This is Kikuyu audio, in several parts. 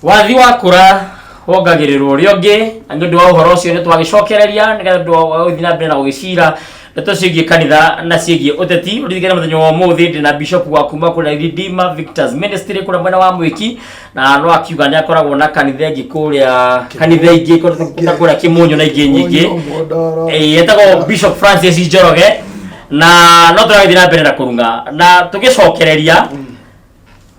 Wathi wakũra wongagĩrĩrwo ũrĩa ũngĩ, na nĩ ũndũ wa ũhoro ũcio nĩ twagĩcokereria nĩgetha ũndũ wa gũthiĩ na mbere na gũgĩcira ndeto ciĩgiĩ kanitha na ciĩgiĩ ũteti. Ũririkane mũthenya wa ũmũthĩ ndĩ na bishop wa kuma kũrĩa Redeemer Victors Ministry kũrĩa mwena wa Mwĩki, na no akiuga nĩ akoragwo na kanitha ĩngĩ kũrĩa kanitha ingĩ ta kũrĩa Kĩmũnyũ na ingĩ nyingĩ. Mũnyũ, Mũndoro. Ĩĩ, etagwo Bishop Francis Njoroge, na no tũragĩthiĩ na mbere na kũrung'a na tũgĩcokereria.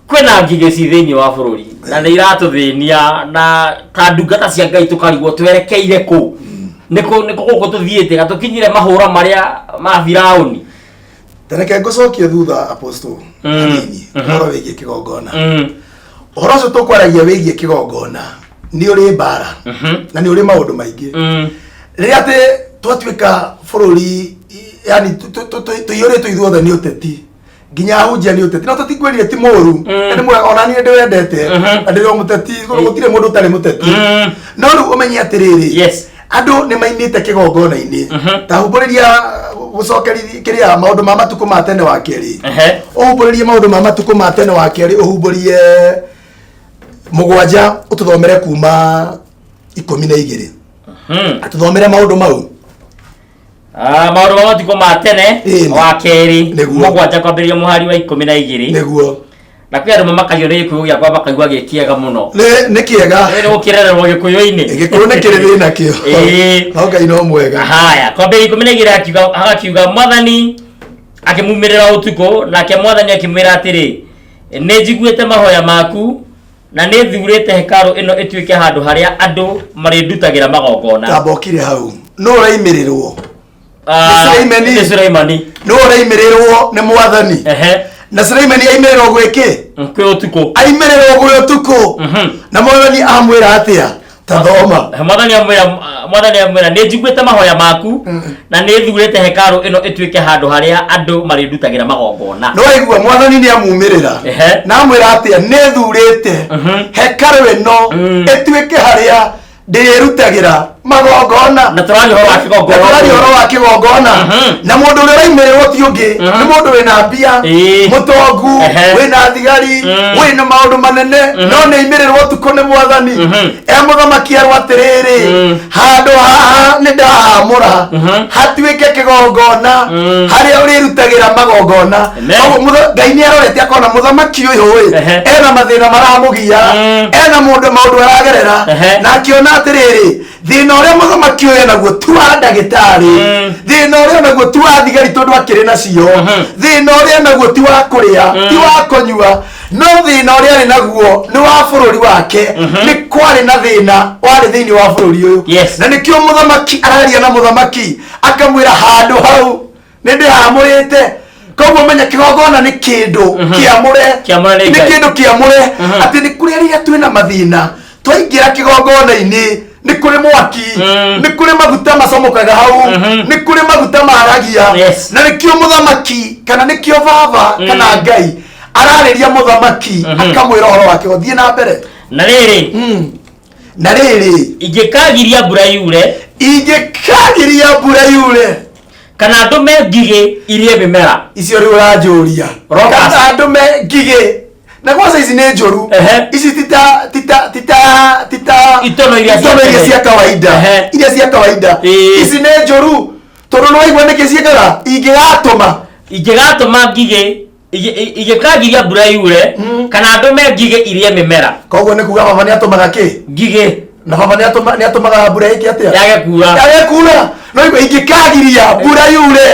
Kwĩna ngigĩ ci thĩinĩ wa bũrũri na nĩ iratũthĩnia, na ta ndungata cia Ngai tũkarigwo twerekeire kũ, nĩ kũ gũkũ tũthiĩte, gatũkinyire mahũra marĩa ma Firaũni. Tareke ngũcokie thutha, Apostle, hanini ũhoro wĩgiĩ kĩgongona. Ũhoro ũcio tũkwaragia wĩgiĩ kĩgongona nĩ ũrĩ mbara na nĩ ũrĩ maũndũ maingĩ. Rĩrĩa atĩ twatuĩka bũrũri, yani tũiyũrĩtwo ithuothe nĩ ũteti, nginya ahunjia nĩ ũteti, no tũtikwĩrire ti mũru. Na nĩ mwega, ona niĩ ndĩwendete na ndĩrĩ o mũteti, gũtirĩ mũndũ ũtarĩ mũteti. No rĩu ũmenye atĩrĩrĩ, andũ nĩ maimĩte kĩgongona-inĩ. Ta humbũrĩria gũcokerithia kĩrĩa maũndũ ma matukũ ma tene wa kerĩ. Ũhumbũrĩrie maũndũ ma matukũ ma tene wa kerĩ, ũhumbũrie 7, ũtũthomere kuma 12. Tũthomere maũndũ mau. Ah, maũndũ ma matukũ ma tene wa kerĩ 7 kwambĩrĩria mũhari wa 12. Na kwĩ andũ mamakagio nĩ Gĩkũyũ gĩakwa, makaigua gĩ kĩega mũno. Nĩ kĩega. Nĩ gũkĩrererwo Gĩkũyũ-inĩ. Gĩkũyũ nĩ kĩrĩ thĩna kĩo. No Ngai no mwega. Haya, kwambĩrĩria 12, akiuga, Mwathani akĩmumĩrĩra ũtukũ, nake Mwathani akĩmwĩra atĩrĩ, nĩ njiguĩte mahoya maku na nĩ thurĩte hekarũ ĩno ĩtuĩke handũ harĩa andũ marĩndutagĩra magongona. Tamba ũkire hau. Nũ ũraimĩrĩrwo? Ah, Nĩ Suleimani. Nĩ Suleimani. Nũ ũraimĩrĩrwo nĩ Mwathani? Na Suleimani aimĩrĩrwo gwĩkĩ? Kwĩ ũtukũ. Aimĩrĩrwo gwĩ ũtukũ. Na Mwathani amwĩra atĩa? Ta thoma. Mwathani amwĩra, nĩ njiguĩte mahoya maku na nĩ thurĩte hekarũ ĩno ĩtuĩke handũ harĩa andũ marĩndutagĩra magongona. No waigua Mwathani nĩ amumĩrĩra na amwĩra atĩa? Nĩ thurĩte hekarũ ĩno ĩtuĩke harĩa ndĩrĩrutagĩra magongona. Na tũraria ũhoro wa kĩgongona. Na tũraria ũhoro wa kĩgongona. Na mũndũ ũrĩa ũraimĩrĩrwo ti ũngĩ, nĩ mũndũ wĩna mbia, mũtongu, wĩna thigari, wĩna maũndũ manene, no nĩ aimĩrĩrwo ũtukũ nĩ Mwathani. E mũthamaki erwo atĩrĩrĩ, handũ haha nĩ ndahamũra hatuĩke kĩgongona harĩa ũrĩrutagĩra magongona. Koguo Ngai nĩ arorete akona mũthamaki ũyũ ĩ ena mathĩna maramũgia, ena mũndũ maũndũ aragerera, na akĩona atĩrĩrĩ, thĩna ũrĩa mũthamaki ũyũ enaguo ti wa ndagĩtarĩ, thĩna ũrĩa enaguo ti wa thigari tondũ akĩrĩ nacio, thĩna ũrĩa enaguo ti wa kũrĩa, ti wa kũnyua, no thĩna ũrĩa arĩ naguo nĩ wa bũrũri wake. Nĩ kwarĩ na thĩna warĩ thĩinĩ wa bũrũri ũyũ. Na nĩkĩo mũthamaki araria na mũthamaki akamwĩra handũ hau nĩ ndĩhamũrĩte. Koguo menya kĩgongona nĩ kĩndũ kĩamũre. Kĩamũre nĩ Nĩ Ngai. kĩndũ kĩamũre, atĩ nĩ kũrĩa rĩrĩa twĩna mathĩna twaingĩra kĩgongona-inĩ nĩ kũrĩ mwaki, nĩ kũrĩ maguta macomokaga hau, nĩ kũrĩ maguta maragia. Na nĩkĩo mũthamaki, kana nĩkĩo baba kana Ngai ararĩria mũthamaki akamwĩra ũhoro wake. Thiĩ na mbere. Na rĩrĩ, Na rĩrĩ, ingĩkagiria mbura yure, ingĩkagiria mbura yure, kana ndũme ngigĩ irie mĩmera. Icio rĩu ũranjũria. Locust. Kana ndũme ngigĩ, na kwanza ici nĩ njũru. Ici tita Itono iria cia itono iria tene. cia kawaida. Iria cia kawaida. Ici nĩ njũru tondũ nĩ waigua nĩkĩ ciĩkaga ingĩgatũma. Ingĩgatũma ngigĩ ingĩkagiria mbura yure kana ndũme ngigĩ irie mĩmera. Koguo nĩ kuga baba nĩ atũmaga kĩ? Ngigĩ. Na baba nĩ atũmaga mbura ĩke atĩa? Yage kura. Yage kura. No igua ingĩkagiria mbura yure.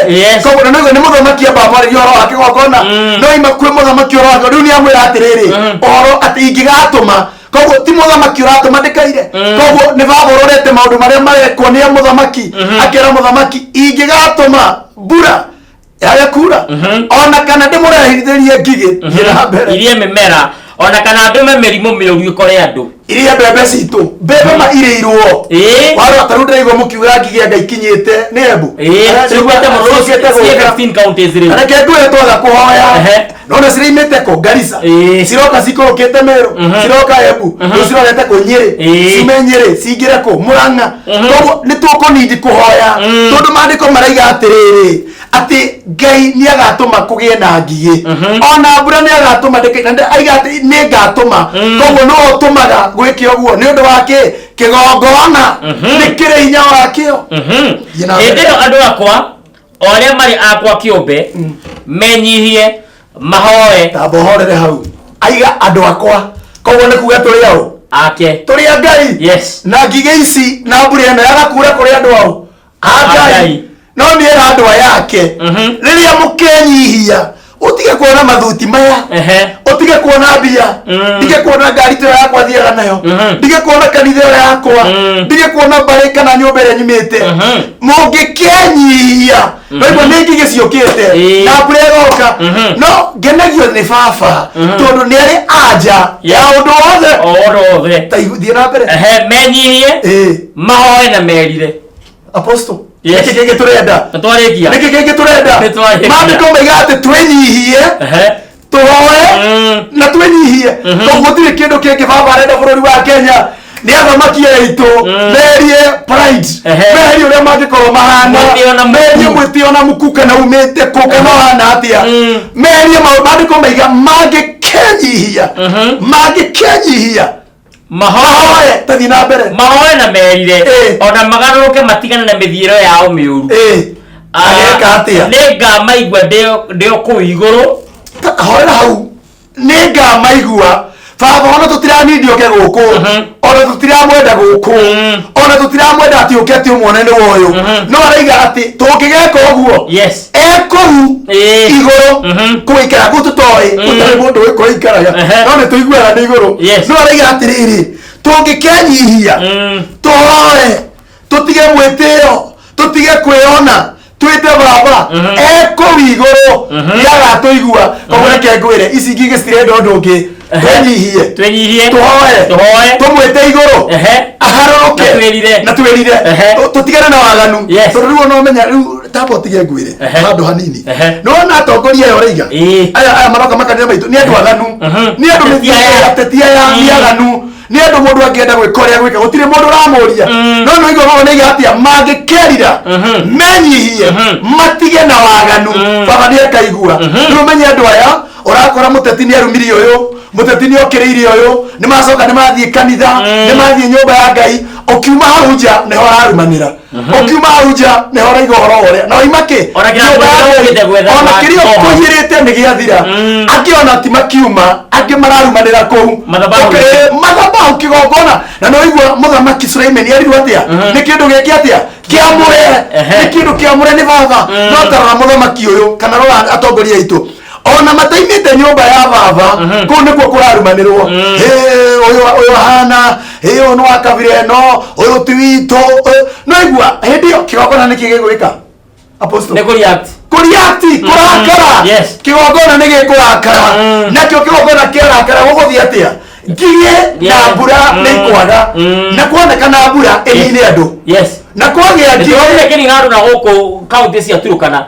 Koguo na no igua nĩ mũthamaki amba amarĩria ũhoro wa kĩgongona. No ima kwĩ mũthamaki ũhoro wake rĩu nĩ amwĩra atĩrĩrĩ, ũhoro atĩ ingĩgatũma. Koguo ti mũthamaki ũratũma ndĩkaire. Koguo nĩ baba ũrorete maũndũ marĩa marekwo nĩ mũthamaki, akera mũthamaki ingĩgatũma mbura yage kura ona kana ndĩmũrehithĩrie ngigĩ. Thiĩ na mbere. Irie mĩmera, ona kana ndũme mĩrimũ mĩũru ĩkore andũ. Iria mbembe citũ, mbembe ma irĩirwo. Warora ta rĩu ndĩraigua mũkiuga ngigĩ anga ikinyĩte nĩ Embu. Ciũkĩte mũno, Ciũkĩte ciĩ gũka. 15 counties rĩu. Reke ngwĩre, twaga kũhoya, nona ciraimĩte kũ? Garissa. Ciroka cikũrũkĩte Meru, ciroka Embu, rĩu cirorete kũ? Nyĩrĩ. Ciume Nyĩrĩ cingĩre kũ? Mũrang'a. Koguo nĩ tũkũnindi kũhoya, tondũ maandĩko maraiga atĩrĩrĩ, atĩ Ngai nĩ agatũma kũgĩe na ngigĩ, ona mbura nĩ agatũma na aiga atĩ nĩ ngatũma. Koguo no ũtũmaga. Gwĩke ũguo nĩ ũndũ wa kĩ? Kĩgongona nĩ kĩrĩ hinya wakĩo. Thiĩ na Hĩndĩ mbere. ĩyo andũ akwa o arĩa marĩ akwa kĩũmbe menyihie, mahoe. Tamba ũhorere hau. Aiga andũ akwa, koguo nĩ kuga tũrĩ aũ? Ake. Tũrĩ a Ngai. Yes. Na ngigĩ ici na mbura ĩno yaga kuura kũrĩ andũ ao a A Ngai. Ngai. No nĩ era andũ aya ake, rĩrĩa mũkenyihia, ũtige kuona mathuti maya, ũtige kuona mbia, ndige kuona ngari ta ĩyo yakwa thiaga nayo, ndige kuona kanitha ĩyo yakwa, ndige kuona mbarĩ kana nyũmba ĩrĩa nyumĩte. Mũngĩkenyihia, noigua nĩ ngigĩ ciũkĩte na mbura ĩgoka. No ngenagio nĩ baba tondũ nĩ arĩ anja ya ũndũ wothe. O ũndũ wothe. Ta thiĩ na mbere. Ehe, menyihie, mahoe na merire. Apostle, Yes. nĩkĩ kĩngĩ tũrenda? Na twarĩkia. Nĩkĩ kĩngĩ tũrenda? Nĩ twarĩkia. Maandĩko maiga atĩ twĩnyihie, tũhoe na twĩnyihie. Koguo gũtirĩ kĩndũ kĩngĩ baba arenda bũrũri wa Kenya nĩ athamaki aitũ merie pride, merie ũrĩa mangĩkorwo mahana, Mwĩtĩo na muku. merie mwĩtĩo na muku, kana umĩte kũ, kana ũhana atĩa. Merie maũndũ maandĩko maiga mangĩkenyihia, mangĩkenyihia, mahoe, mahoe. Tathiĩ na mbere. Mahoe na merire, ona magarũrũke matigane na mĩthiĩre yao mĩũru. Ageka atĩa? Nĩ ngamaigua ndĩ o kũu igũrũ. Horera hau. Nĩ ngamaigua. Baba, ona tũtiranindi oke gũkũ, ona tũtiramwenda gũkũ, ona tũtiramwenda atĩ ũke atĩ ũmuone nĩ woyũ, no araiga atĩ tũngĩgeka ũguo, e kũu igũrũ, kũikara kũu tũtoĩ, gũtarĩ mũndũ ũĩ kũrĩa ikaraga, no nĩ tũiguaga nĩ igũrũ. No araiga atĩrĩrĩ, tũngĩkenyihia, tũhoe, tũtige mwĩtĩo, tũtige kwĩona, twĩte baba e kũu igũrũ, nĩagatũigua. Koguo reke ngwĩre, ici ngigĩ citirenda ũndũ ũngĩ. Twenyihie, Twenyihie, tũhoe, tũhoe, tũmwĩte igũrũ, aharũrũke. Na twĩrire. Na twĩrire. Tũtigane na waganu. Tondũ rĩu ona ũmenya rĩu tamba ũtige ngwĩre handũ hanini. Nĩwona atongoria aya ũraiga, aya maroka makanitha maitũ nĩ andũ aganu, nĩ andũ Ateti aya. mĩthiĩre, ateti aya nĩ aganu, nĩ andũ mũndũ angĩenda gwĩka ũrĩa gwĩka gũtirĩ mũndũ ũramũria. No nĩ ũigua baba nĩaiga atĩa? Mangĩkerira, menyihie, matige na waganu, baba nĩ akaigua. Rĩu ũmenye andũ aya ũrakora mũteti nĩ arumirie ũyũ, mũteti nĩ okĩrĩire ũyũ, nĩ macoka nĩ mathiĩ kanitha, nĩ mathiĩ nyũmba ya Ngai, ũkiuma hau nja nĩho ũrarumanĩra, ũkiuma hau nja nĩho ũraiga ũhoro wa ũrĩa na waima kĩ. Ona kĩrĩa Nyũmba ya Ngai, ũkĩte gwetha ona kĩrĩa oho. ũkũiyĩrĩte nĩ gĩathira. Angĩ ona ti makiuma, angĩ mararumanĩra kũu. Madhabahu. Madhabahu, kĩgongona. Na nĩ waigua mũthamaki Suleimani erirwo atĩa? Nĩ kĩndũ gĩkĩ atĩa kĩamũre? Nĩ kĩndũ kĩamũre nĩ baba. No tarora mũthamaki ũyũ kana rora atongoria aitũ, ona mataimĩte nyũmba ya baba, kũu nĩkuo kũrarumanĩrwo. Hĩ, ũyũ ũyũ ahana hĩ, ũyũ nĩ wa kabira ĩno, ũyũ ti witũ, no igua hĩndĩ ĩyo kĩgongona nĩkĩ gĩgwĩka, Apostle? Nĩ kũreact. Kũreact, kũrakara. Kĩgongona nĩ gĩkũrakara. Nakĩo kĩgongona kĩarakara, gũgũthiĩ atĩa? Ngigĩ na mbura nĩ ikwaga, na kuonekana mbura ĩnine andũ, na kwagĩa ngigĩ. Nĩtũronire kĩnina andũ na gũkũ kaunti cia Turukana.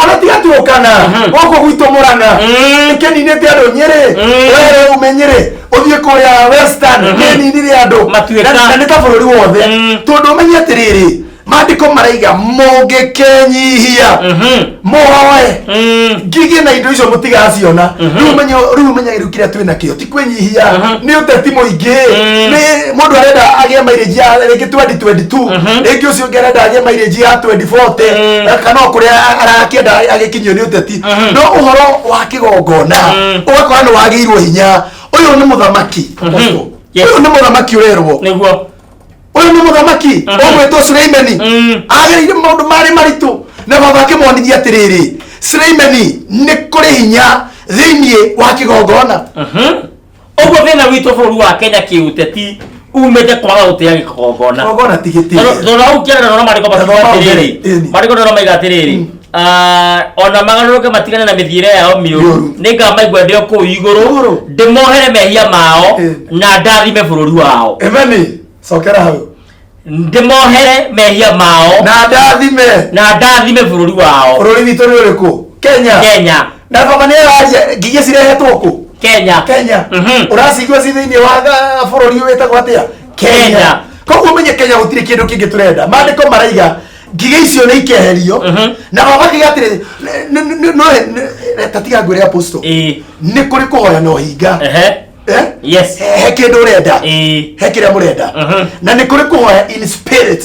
Ona tiga Turukana, gũkũ gwitũ Mũrang'a ĩkĩninĩte andũ. Nyĩrĩ, were ume Nyĩrĩ ũthiĩ kũrĩa Western, nĩninire andũ. Matuĩka. Na nĩ ta bũrũri wothe. Tondũ ũmenye atĩrĩrĩ, maandĩko maraiga mũngĩkenyihia, mũhoe, ngigĩ na indo icio mũtigaciona. Rĩu ũmenye, rĩu ũmenye rĩu kĩrĩa twĩ nakĩo ti kwĩnyihia, nĩ ũteti mũingĩ. Nĩ mũndũ arenda agĩe mileage ya rĩngĩ 2022, rĩngĩ ũcio ũngĩ arenda agĩe mileage ya 2040, kana o kũrĩa arakĩenda agĩkinyio nĩ ũteti. No ũhoro wa kĩgongona ũgakora nĩ wagĩirwo hinya. Ũyũ nĩ mũthamaki. Ũyũ nĩ mũthamaki ũrerwo. Nĩguo. Ũyũ nĩ mũthamaki ũgwĩtwo Suleimani. Agereire maũndũ marĩ maritũ na baba akĩmonithia atĩrĩrĩ, Suleimani, nĩ kũrĩ hinya thĩinĩ wa kĩgongona. Ũguo thĩna witũ bũrũri wa Kenya kĩũteti umĩte kwaga gũtĩa gĩkogongona. Kĩgongona ti gĩtĩe. Tondũ hau kĩarĩra na marĩko makiuga Thoma atĩrĩrĩ, ũtheri, ĩni. marĩko nĩ maiga atĩrĩrĩ, ona magarũrũke matigane na mĩthiĩre yao mĩũru, Mĩũru. nĩ ngamaigua ndĩ o kũu igũrũ, Igũrũ. ndĩmohere mehia mao, na ndathime bũrũri wao. Emeni, cokera hau. Ndĩmohere mehia mao, na ndathime, na ndathime bũrũri wao. Bũrũri witũ nĩ ũrĩkũ? Kenya. Kenya. Na baba nĩ araria ngigĩ cirehetwo kũ? Kenya. Kenya. Ũracigua ci thĩinĩ wa bũrũri ũyũ wĩtagwo atĩa? Kenya. Koguo ũmenye Kenya gũtirĩ kĩndũ kĩngĩ tũrenda. Maandĩko maraiga ngigĩ icio nĩ ikeherio. Na baba akiuga atĩrĩ, no ta tiga ngwĩre, Apostle, nĩ kũrĩ kũhoya na ũhinga. Eh? Yes. He kĩndũ ũrenda. Ĩĩ. He kĩrĩa mũrenda. Na nĩ kũrĩ kũhoya in spirit,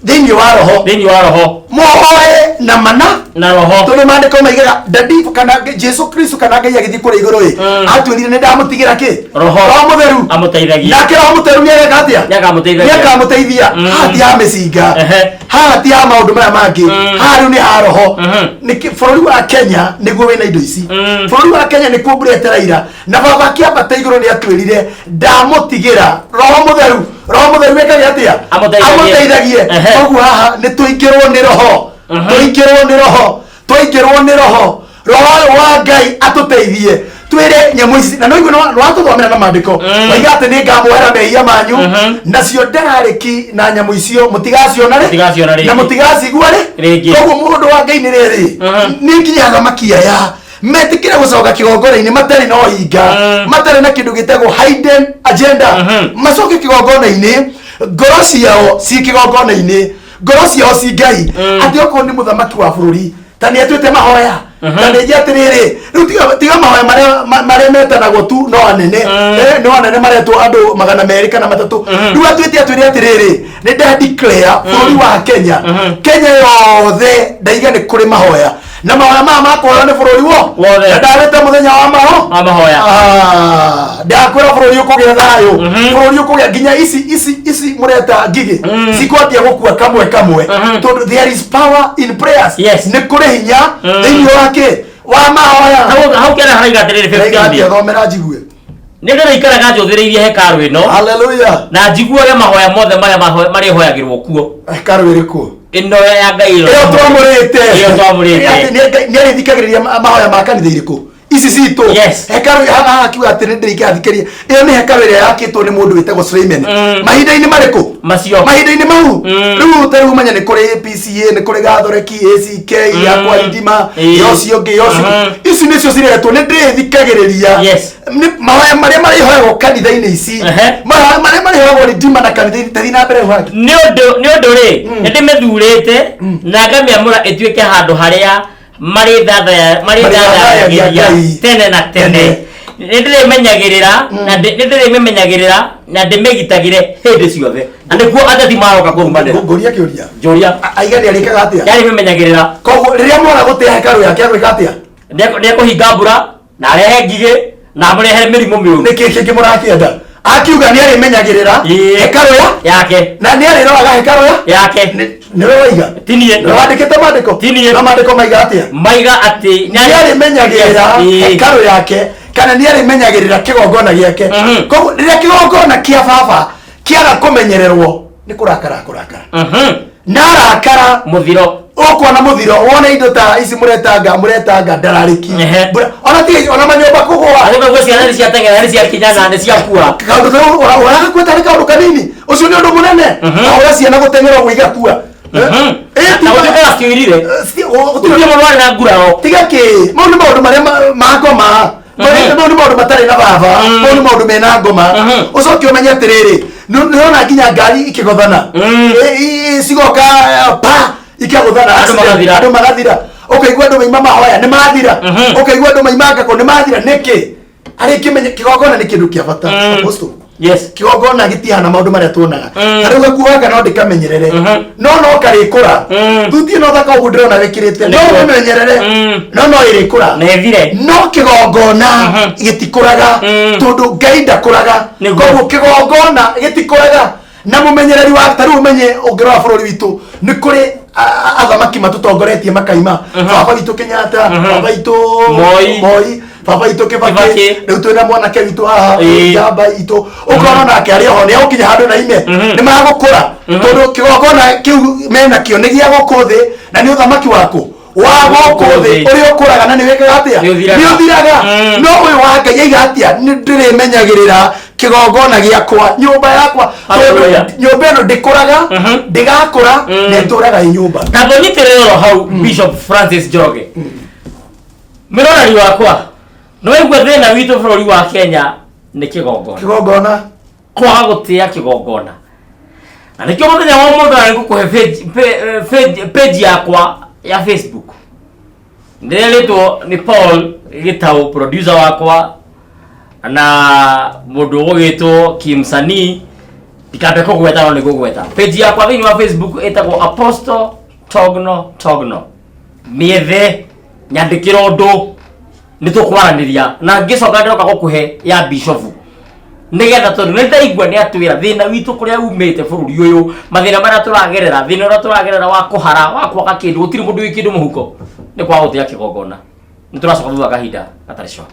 thĩinĩ wa roho. Thĩinĩ wa roho. Mũhoe na mana na roho. Tondũ maandĩko maigaga dadi kana Jesu Kristo kana Ngai agĩthiĩ kũrĩa igũrũ ĩ, atwĩrire nĩ ndamũtigĩra kĩ? Roho. Roho Mũtheru. Amũteithagie. Nake Roho Mũtheru nĩ ageka atĩa? Nĩakamũteithagia. Nĩakamũteithia. Haha ti ha mĩcinga, haha ti ha maũndũ maya mangĩ, haha rĩu nĩ ha roho. Bũrũri wa Kenya nĩguo wĩna indo ici. Bũrũri wa Kenya nĩkuo mbura ĩtaraira, na baba akĩambata igũrũ nĩ atwĩrire ndamũtigĩra Roho Mũtheru. Roho Mũtheru ĩkage atĩa? Amũteithagie. Amũteithagie. Koguo haha nĩ tũingĩrwo nĩ roho, tũingĩrwo nĩ roho, twaingĩrwo nĩ roho, roho ũyũ wa Ngai atũteithie twĩre nyamũ ici. Na noiguo nĩwatũthomera na maandĩko, waiga atĩ nĩ ngamuohera mehia manyu, nacio ndararĩki na nyamũ icio mũtigaciona rĩ. Mũtigaciona rĩngĩ. Na mũtigacigua rĩ. Rĩngĩ. Koguo mũndũ wa Ngai nĩ rĩrĩ, nĩ nginya athamaki aya metĩkĩre gũcoka kĩgongona-inĩ matarĩ na ũhinga, matarĩ na kĩndũ gĩtagwo hidden agenda, macoke kĩgongona-inĩ, ngoro ciao ci kĩgongona-inĩ, ngoro ciao ci Ngai, atĩ okorwo nĩ mũthamaki wa bũrũri ta nĩ atuĩte mahoya, ta nĩ nje atĩrĩrĩ, rĩu tiga mahoya marĩa marĩa metanagwo tu no anene, no anene maretwo andũ 200 kana 300. Rĩu atuĩte atwĩre atĩrĩrĩ, nĩ nda declare bũrũri wa Kenya, Kenya yothe, ndaiga nĩ kũrĩ mahoya, na mahoya maya makũhoywo nĩ bũrũri wo Wothe. Na ndarĩte mũthenya wa maho Wa mahoya. Ah, ndakwĩra bũrũri ũkũgĩa thayũ, bũrũri ũkũgĩa nginya ici ici ici mũreta ngigĩ cikwambia gũkua kamwe kamwe, tondũ there is power in prayers. Nĩ kũrĩ hinya thĩinĩ wa kĩ? Wa mahoya. Hau hau kĩara haraiga atĩrĩrĩ, Ndaiga 15. atĩa? Thomera njigue. Nĩ ndĩrĩikaraga njũthĩrĩirie hekarũ ĩno Haleluya. na njiguage mahoya mothe marĩa marĩhoyagĩrwo kuo. Hekarũ ĩrĩkũ? Ĩno ya Ngai ĩno. Ĩyo twamũrĩte. Ĩyo twamũrĩte. Nĩ arĩthikagĩrĩria mahoya ma kanitha irĩkũ? Ici citũ. Yes. Hekarũ haha akiuga atĩ nĩ ndĩrĩikara ĩyo nĩ hekarũ ĩrĩa yakĩtwo nĩ mũndũ wĩtagwo Suleiman. Mahinda-inĩ marĩkũ? Macio. Mahinda-inĩ mau. Rĩu ta rĩu menya nĩ kũrĩ PCA, nĩ kũrĩ Gathoreki, ACK, ya kwa Idima, ya ũcio ũngĩ, ya ũcio ũngĩ. Ici nĩcio ciretwo nĩ ndĩrĩthikagĩrĩria. Nĩ mahoya marĩa marĩhoyagwo kanitha-inĩ ici, mahoya marĩa marĩhoyagwo Ridima na kanitha-inĩ. Tathiĩ na mbere hau. Nĩ ũndũ rĩ, nĩ ndĩmĩthurĩte na ngamĩamũra ĩtuĩke handũ harĩa marĩthathayagia marĩthathayagĩria Ngai. Tene na tene. Nĩ ndĩrĩmenyagĩrĩra na nĩ ndĩrĩmĩmenyagĩrĩra na ndĩmĩgitagĩre hĩndĩ ciothe, na nĩkuo ateti maroka kũrumanĩra. Ngũria kĩũria. Njũria. Aiga nĩ arĩkaga atĩa? Yarĩmĩmenyagĩrĩra. Koguo rĩrĩa mwana gũtĩa hekarũ yake agwĩka atĩa? Nĩekũhinga mbura na arehe ngigĩ na amũrehere mĩrimũ mĩũru. Nĩ kĩ kĩngĩ mũrakĩenda? Akiuga nĩ arĩmenyagĩrĩra hekarũ ya yake. Na nĩ arĩroraga hekarũ ya yake. Nĩwe waiga? Ti niĩ. Nĩwe wandĩkĩte maandĩko? Ti niĩ. Na maandĩko maiga atĩa? Maiga atĩ nĩ arĩmenyagĩrĩra hekarũ yake kana nĩ arĩmenyagĩrĩra kĩgongona gĩake. Koguo rĩrĩa kĩgongona kĩa baba kĩaga kũmenyererwo, nĩ kũrakara kũrakara, na arakara, Mũthiro. Ũkuona mũthiro, wone indo ta ici mũretanga mũretanga ndararĩki. Mbura- ona ti ona manyũmba kũgũa. Arĩ guo ciana nĩ ciateng'era, nĩ ciakinya na nĩ ciakua. Kaũndũ kau ũragakua tarĩ kaũndũ kanini, ũcio nĩ ũndũ mũnene. Ũrĩa ciana gũteng'era ũguo igakua. Na gũtuĩkaga ciũirire. Gũtirĩ Gũtirĩ mũndũ warĩ na nguraro. Tiga kĩ, mau nĩ maũndũ marĩa ma ngoma. Mau nĩ maũndũ matarĩ na baba, mau nĩ maũndũ mena ngoma. Ũcoke ũmenye atĩrĩrĩ, nĩũrona nginya ngari ikĩgothana, cigoka pa ikagũthana. Andũ magathira. Andũ magathira. Ũkaigua andũ maima mahoya nĩ mathira, ũkaigua andũ maima ngako nĩ mathira. Nĩkĩ? Arĩ kĩmenye kĩgongona nĩ kĩndũ kĩa bata. Apostle, kĩgongona gĩtihana maũndũ marĩa tuonaga. Ta rĩu gakuo gaka no ndĩkamenyerere, no karĩkũra. Thuti ĩno thaka ũguo ndĩrona wĩkĩrĩte, no ũmĩmenyerere, no ĩrĩkũra. Na ĩthire. No kĩgongona gĩtikũraga, tondũ Ngai ndakũraga. Koguo kĩgongona gĩtikũraga na mũmenyereri wa ta rĩu ũmenye ũngĩrora bũrũri witũ nĩ kũrĩ athamaki matũtongoretie makaima, baba witũ Kenyatta, baba witũ Moi. Moi, baba witũ Kibaki. Kibaki. Rĩu twĩna mwanake witũ haha, njamba itũ, ũkona nake arĩ oho nĩ egũkinya handũ na ime nĩ magũkũra, tondũ kĩgongona kĩu menakĩo nĩ gĩa gũkũ thĩ, na nĩ ũthamaki waku wa gũkũ thĩ ũrĩa ũkũraga na nĩ wĩkaga atĩa? Nĩ ũthiraga. Nĩ ũthiraga. No ũyũ wa Ngai aiga atĩa? Nĩ ndĩrĩmenyagĩrĩra kĩgongona gĩakwa, nyũmba yakwa, tondũ Hallelujah. nyũmba ĩno ndĩkũraga, ndĩgakũra, na ĩtũraga ĩ nyũmba. Na ngũnyitĩrĩra oro hau, Bishop Francis Njoroge, mwĩroreri wakwa, nĩ waigua thĩna witũ bũrũri wa Kenya nĩ kĩgongona. Kĩgongona. Kwaga gũtĩa kĩgongona, na nĩkĩo mũthenya wa ũmũthĩ na nĩngũkũhe page yakwa ya Facebook. Ndĩrerĩtwo nĩ Paul Gĩtaũ, producer wakwa. Na mũndũ ũgũgĩtwo Kimsanii, ndikambe kũgweta no nĩ gũgweta. Page yakwa thĩinĩ wa Facebook ĩtagwo Apostle Togno Togno. Mĩethe, nyandĩkĩra ũndũ nĩ tũkwaranĩria na ngĩcoka ndĩroka gũkũhe ya bishofu nĩgetha tondũ nĩ ndaigua nĩ atwĩra thĩna witũ kũrĩa umĩte bũrũri ũyũ, mathĩna marĩa tũragerera, thĩna ũrĩa tũragerera wa kũhara, wa kwaga kĩndũ, gũtirĩ mũndũ wĩ kĩndũ mũhuko, nĩ kwaga gũtĩa kĩgongona. Nĩ tũracoka thutha wa kahinda gatarĩ coa.